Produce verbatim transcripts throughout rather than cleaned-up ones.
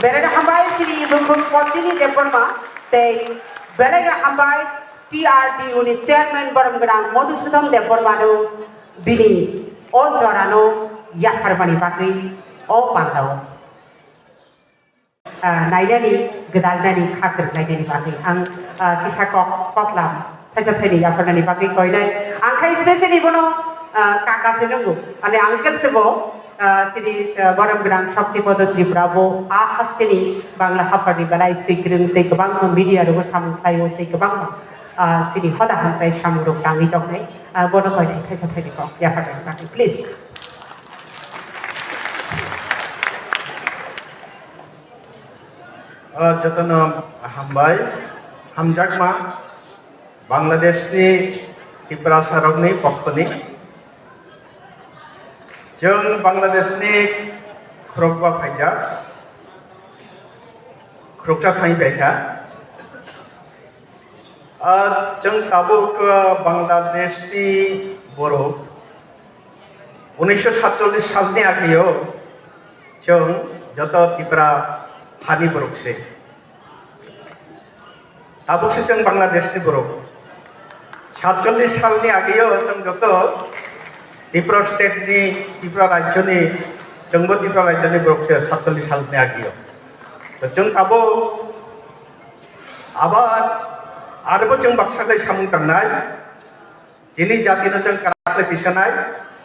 Belai no hambai chini bumung Potini Debbarma tei belai no hambai T R D U ni chairman borom gwnang Madhusudan Debbarma no bini o jora no yapharmani bagwi o panda o. Ah, nainani, gwdalnani, kha kwrwklainani bagwi ang, ah, kisa kok, koklam thaisa thaini yapharnani bagwi koinai. Ang khai specially bono, ah, kaka se nungo, ani uncle se bo, ah, chini, ah, borom gwnang Shakti Podo Tripura bo a hasteni Bangla hapharni belai swi kwrwng tei kwbangma media rogo samung khlaio tei kwbangma, ah, chini hoda hamtai samung rok tangwi tongkhe, ah, bono koinai thaisa thaini kok yapharnani bagwi, please. Ah, jotono hambai, hamjakma, Bangladeshni Tiprasarokni pokhoni. Chwng Bangladeshni khorokba phaijak, khoroksa thani baikha. Ah, chwng tabuk, ah, Bangladeshni borok unisho satchollish salni ageo chwng joto Tripura hani borok se. Tabuk se chwng Bangladeshni borok. Satchollish salni ageo chwng joto Tripura state ni, Tripura rajyoni, chwngbo Tripura rajyoni borok se satchollish salni ageo. To chwng tabuk Abar, arbo chwng baksa khe samung tangnai, chini jatino chwng kwrak khe tisanai,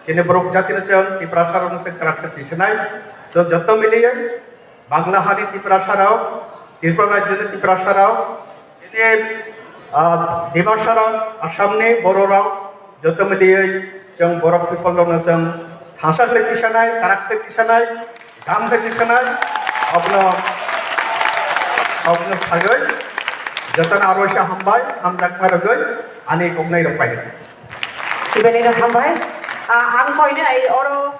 chini borok jatino chwng Tiprasarokno chwng kwrak khe tisanai, chwng joto miliye Bangla hani Tiprasarok, Tripura rajyoni Tiprasarok, chini, ah, Dimasarok, Assamni Bororok, joto miliye chwng borok people rokno chwng thangsa khlai tisanai, kwrak khlai tisanai, dam khlai tisanai, obno, obno sagwi jotono aro sa hambai, hamjakma rwgwi ani koknai rok pai. Belai no hambai. Ah, ang koinai oro